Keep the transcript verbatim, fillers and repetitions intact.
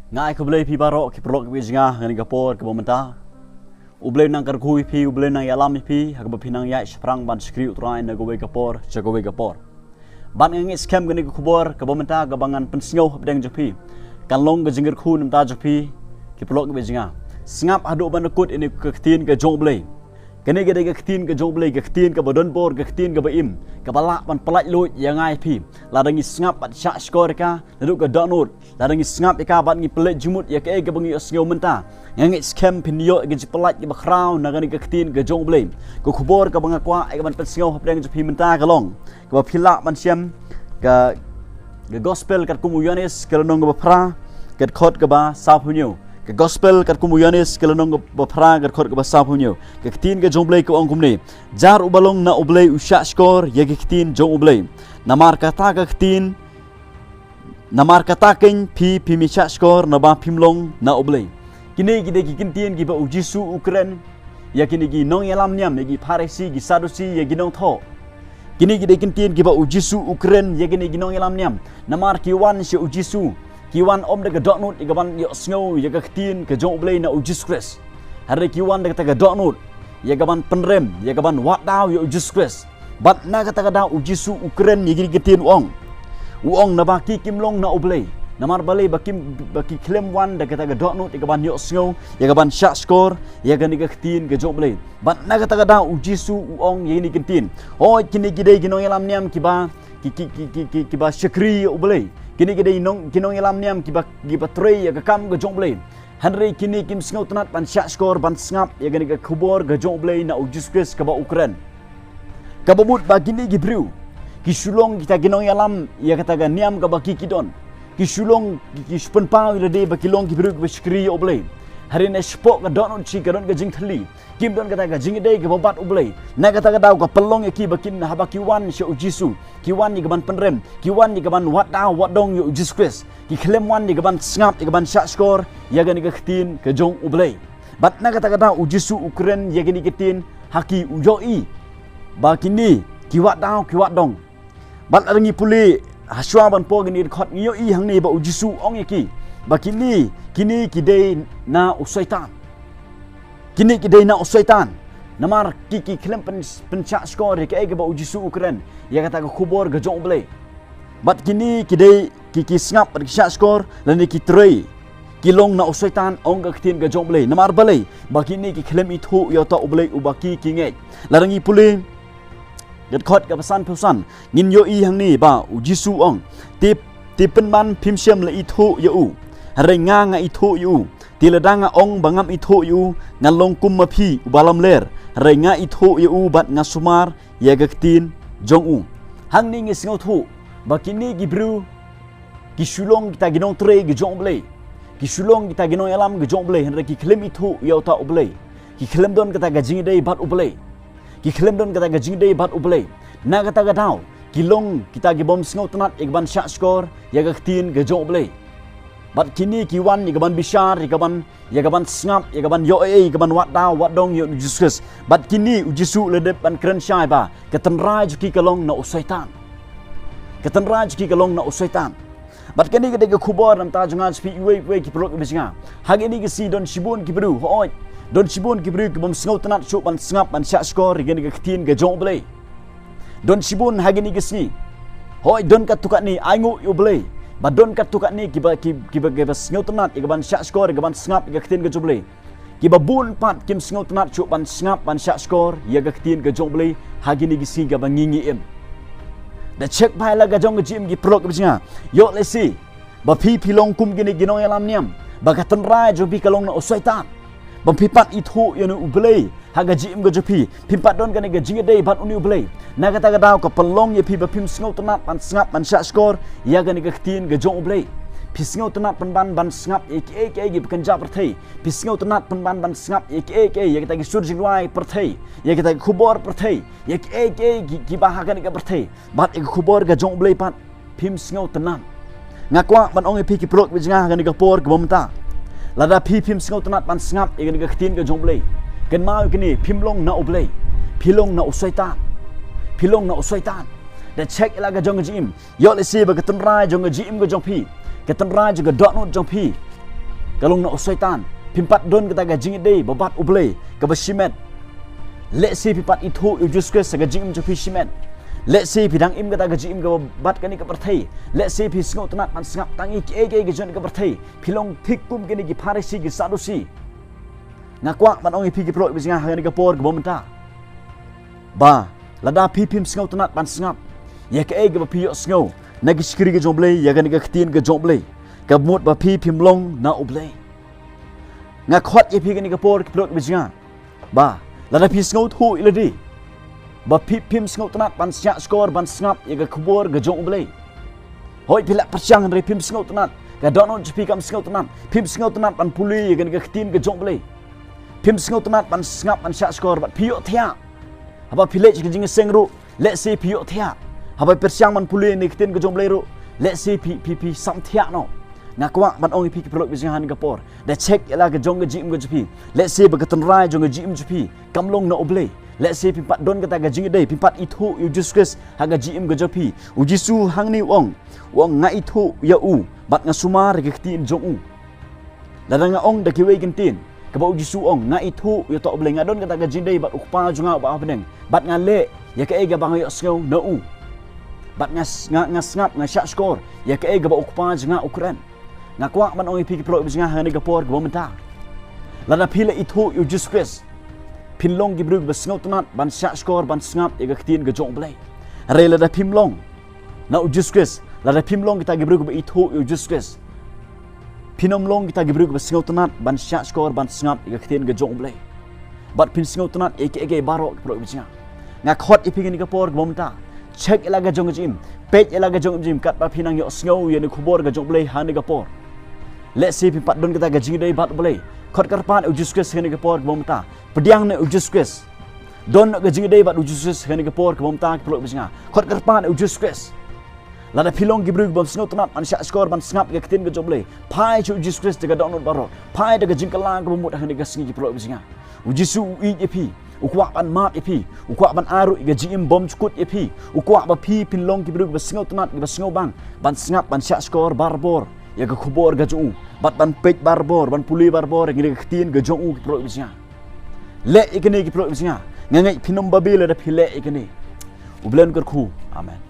Nga ai khublei phi baroh ki paralok ki jnga ha kane ka por kaba mynta. U Blei nang kyrkhu ïa phi, U Blei nang ïalam ïa phi ha kaba phi nang ïaid shaphrang ban shakri U Trai na kawei ka por sha kawei ka por. Bad nga ngeit skhem kane ka khubor kaba mynta kaba ngan pynsngew hapdeng jong phi kan long ka jingkyrkhu na bynta jong phi ki paralok ki jnga. Sngap haduh ban kut ïa kane ka ktien ka jong U Blei. Kane ka dei ka ktien ka jong U Blei, ka ktien kaba don bor, ka ktien kaba im, kaba lah ban pyllait luid ïa nga ïa phi. Lada ngi sngap bad shah shkor ïa ka naduh ka dohnud, lada ngi sngap ïa ka bad ngi pynleit jingmut ïa kaei kaba ngi ïohsngew mynta, nga ngeit skhem phin ïoh ïa ka jingpyllait kaba khraw na kane ka ktien ka jong U Blei. Ka khubor kaba nga kwah ïa ka ban pynsngew hapdeng jong phi mynta ka long kaba phi lah ban shem, ka, ka gospel katkum u Ïoannis ka lynnong kaba phra, ka dkhot kaba sawphew hynñiew. Ka gospel katkum u Ïoannis ka lynnong kaba phra, ka dkhot kaba sawphew hynñiew. Ka ktien ka jong U Blei ka ong kumne: Jar uba long na U Blei u shah shkor ïa ka ktien jong U Blei. Namar kata ka ktien, namar kata keiñ phi, phim shah shkor naba phim long na U Blei. Kine ki dei ki ktien kiba U Jisu u kren ïa kine ki nongïalam niam, ïa ki Pharisi, ki Sadusi, ïa ki nongthoh. Kine ki dei ki ktien kiba U Jisu u kren ïa kine ki nongïalam niam. Namar ki wan sha U Jisu, ki wan ym da ka dohnud ïa ka ban ïohsngew ïa ka ktien ka jong U Blei na U Jisu Khrist. Hynrei ki wan da kata ka dohnud ïa ka ban pynrem, ïa ka ban wad daw ïa U Jisu Khrist. Bad na kata ka daw U Jisu u kren ïa kine ki ktien, u ong, u ong naba ki kim long na U Blei. Namar balei? Ba kim, ba ki khlem wan da kata ka dohnud ïa ka ban ïohsngew, ïa ka ban shah shkor ïa kane ka ktien ka jong U Blei. Bad na kata ka daw U Jisu u ong ïa kine ki ktien. Hooid, kine ki dei ki nongïalam niam kiba, ki, ki, ki, ki, ki, kiba shakri ïa U Blei. Kine ki dei nong, ki nongïalam niam kiba, kiba trei ïa ka kam ka jong U Blei. Hynrei kine kim sngewtynnat ban shah shkor ban sngap ïa kane ka khubor ka jong U Blei na U Jisu Khrist kaba u kren. Kaba mut ba kine ki briew ki shu long kita ki nongïalam ïa kata ka niam kaba ki, ki don. Ki shu long, ki, ki shu pynpaw ïa lade ba ki long ki briew kiba shakri ïa U Blei. Hynrei na shapoh ka dohnud shi ka don ka jingthylli. Kim don kata ka jingïadei kaba bad U Blei. Na kata ka daw ka pynlong ïa ki ba kin, haba ki wan sha U Jisu, ki wan ïa ka ban pynrem, ki wan ïa ka ban wad daw wad dong ïa U Jisu Khrist. Ki khlem wan ïa ka ban sngap, ïa ka ban shah shkor ïa kane ka ktien ka jong U Blei. Bad na kata ka daw U Jisu u kren ïa kine ki ktien ha ki, u ïohi ba kine ki wad daw ki wad dong. Bad lada ngi pule ha shuwa ban poi kine ki dkhot, ngi ïohi hangne ba U Jisu u ong ïa ki ba kine, kine ki dei na u Soitan. Kine ki dei na u Soitan. Namar ki, ki khlem pyn, pynshah shkor ïa kaei kaba U Jisu u kren ïa kata ka khubor ka jong U Blei. Bad kine ki dei ki, ki sngap bad ki shah shkor lane ki trei, ki long na u Soitan, ong ka ktien ka jong U Blei. Namar balei? Ba kine ki khlem ithuh ïa uta U Blei uba ki, ki ngeit. Lada ngi pule ka dkhot kaba sanphew san, ngin ïohi hangne ba U Jisu u ong: Te, te pynban phim shym la ithuh ïa u, hynrei nga, nga ithuh ïa u. Te lada nga ong ba ngam ithuh ïa u, ngan long kum ma phi uba lamler, hynrei nga ithuh ïa u bad nga sumar ïa ka ktien jong u. Hangne ngi sngewthuh ba kine ki briew ki shu long kita ki nongtrei ki jong U Blei, ki shu long kita ki nongïalam ki jong U Blei, hynrei ki khlem ithuh ïa uta U Blei. Ki khlem don kata ka jingïadei bad U Blei. Ki khlem don kata ka jingïadei bad U Blei. Na kata ka daw ki long kita ki bym sngewtynnat ïa ka ban shah shkor ïa ka ktien ka jong U Blei. Bad kine ki wan ïa ka ban bishar, ïa ka ban, ïa ka ban sngap, ïa ka ban ïohi, ïa ka ban wad daw wad dong ïa U Jisu Khrist. Bad kine U Jisu u la dep ban kren shai ba ka tynrai jong ki ka long na u Soitan. Ka tynrai jong ki ka long na u Soitan. Bad kane ka dei ka khubor na bynta jong nga, jong phi iwei pa iwei ki paralok kiba jong nga. Ha kine ki sngi don shibun ki briew, hooid, don shibun ki briew ki bym sngewtynnat shuh ban sngap ban shah shkor ïa kane ka ktien ka jong U Blei. Don shibun ha kine ki sngi, hooid, don katto katne, ainguh ïa U Blei, ba don katto katne kiba, ki, kiba, kiba sngewtynnat ïa ka ban shah shkor, ïa ka ban sngap ïa ka ktien ka jong U Blei. Kiba bun pat kim sngewtynnat shuh ban sngap ban shah shkor ïa ka ktien ka jong U Blei ha kine ki sngi kaba ngi, ngi im. Da check bha ïa la ka jong ka jingim ki paralok kiba jong nga. Ïoh lehse ba phi, phi long kum kine ki nongïalam niam, ba ka tynrai jong phi ka long na u Soitan, bym pat ithuh ïa une U Blei ha ka jingim ka jong phi. Phim pat don kane ka jingïadei bad une U Blei. Na kata ka daw ka pynlong ïa phi ba phim sngewtynnat ban sngap ban shah shkor ïa kane ka ktien ka jong U Blei. Phi sngewtynnat pynban ban sngap ïa kiei kiei kiba kynja pyrthei. Phi sngewtynnat pynban ban sngap ïa kiei kiei, ïa kita ki sur jingrwai pyrthei, ïa kita ki khubor pyrthei, ïa kiei kiei ki, kiba ha kane ka pyrthei. Bad ïa ka khubor ka jong U Blei pat phim sngewtynnat. Nga kwah ban ong ïa phi ki paralok kiba jong nga ha kane ka por kaba mynta, lada phi phim sngewtynnat ban sngap ïa kane ka ktien ka jong U Blei, kynmaw ïa kane, phim long na U Blei. Phi long na u Soitan. Phi long na u Soitan. Da check ïa la ka jong ka jingim. Ïoh lehse ba ka tynrai jong ka jingim ka jong phi, ka tynrai jong ka dohnud jong phi, ka long na u Soitan. Phim pat don kata ka jingïadei ba bad U Blei kaba shimet. Lehse phi pat ithuh ïa u Jisu Khrist ha ka jingim jong phi shimet. Lehse phi dang im kata ka jingim kaba bad kane ka pyrthei. Lehse phi sngewtynnat ban sngap tang ïa kiei kiei ki jong ka pyrthei. Phi long thik kum kine ki Pharisi ki Sadusi. Nga kwah ban ong ïa phi ki paralok ba jong nga ha kane ka por kaba mynta, ba lada phi phim sngewtynnat ban sngap ïa kaei kaba phi ïohsngew na ki shakri ka jong U Blei, ïa kane ka ktien ka jong U Blei, ka mut ba phi phim long na U Blei. Nga khot ïa phi kane ka por ki paralok ba jong nga, ba lada phi sngewthuh ïa lade ba phi phim sngewtynnat ban shah shkor ban sngap ïa ka khubor ka jong U Blei. Hooid, phi lah pyrshang hynrei phim sngewtynnat. Ka dohnud jong phi kam sngewtynnat. Phim sngewtynnat ban pule ïa kane ka ktien ka jong U Blei. Phim sngewtynnat ban sngap ban shah shkor bad phi ïohthiah. Haba phi leit sha ka jingïaseng ruh, lehse phi ïohthiah. Haba pyrshang ban pule ïa kane ka ktien ka jong U Blei ruh, lehse phi, phi, phi samthiah noh. Nga kwah ban ong ïa phi ki paralok ba jong nga ha kane ka por, da check ïa la ka jong ka jingim ka jong phi. Lehse ba ka tynrai jong ka jingim jong phi kam long na U Blei. Lehse phim pat don kata ka jingïadei, phim pat ithuh ïa u Jisu Khrist ha ka jingim ka jong phi. U Jisu hangne u ong, u ong, nga ithuh ïa u bad nga sumar ïa ka ktien jong u. Lada nga ong da kiwei ki ktien, kaba u Jisu u ong, nga ithuh ïa uta U Blei, nga don kata ka jingïadei bad u Kpa jong nga uba ha bneng, bad nga leh ïa kaei kaba nga ïohsngew na u, bad nga s-, nga, nga sngap, nga shah shkor ïa kaei kaba u Kpa jong nga u kren. Nga kwah ban ong ïa phi ki paralok ba jong nga ha kane ka por kaba mynta, lada phi la ithuh ïa u Jisu Khrist, phin long ki briew kiba sngewtynnat ban shah shkor ban sngap ïa ka ktien ka jong U Blei. Hynrei lada phim long na u Jisu Khrist, lada phim long kita ki briew kiba ithuh ïa u Jisu Khrist, phin ym long kita ki briew kiba sngewtynnat ban shah shkor ban sngap ïa ka ktien ka jong U Blei. Bad phin sngewtynnat ïa kiei kiei baroh ki paralok ba jong nga. Nga khot ïa phi ha kane ka por kaba mynta, check ïa la ka jong ka jingim, peit ïa la ka jong ka jingim katba phi nang ïohsngew ïa kane ka khubor ka jong U Blei ha kane ka por. Lehse phim pat don kata ka jingïadei bad U Blei, khot kyrpad ïa u Jisu Khrist ha kane ka por kaba mynta. Pdiang na u Jisu Khrist. Don ka jingïadei bad u Jisu Khrist ha kane ka por kaba mynta ki paralok ba jong nga. Khot kyrpad ïa u Jisu Khrist. Lada phi long ki briew kibym sngewtynnat ban shah shkor ban sngap ïa ka ktien ka jong U Blei, phai sha u Jisu Khrist da ka dohnud baroh. Phai da ka jingkylla kaba mut ha kane ka sngi ki paralok ba jong nga. U Jisu u ïeit ïa phi. U kwah ban map ïa phi. U kwah ban ai ruh ïa ka jingim bymjukut ïa phi. U kwah ba phi phin long ki briew kiba sngewtynnat, kiba sngewbang ban sngap, ban shah shkor barabor ïa ka khubor ka jong u, bad ban peit barabor, ban pule barabor ïa kane ka ktien ka jong u ki paralok ba jong nga. Leh ïa kane ki paralok ba jong nga. Nga ngeit phin ym babe lada phi leh ïa kane. U Blei un kyrkhu. Amen.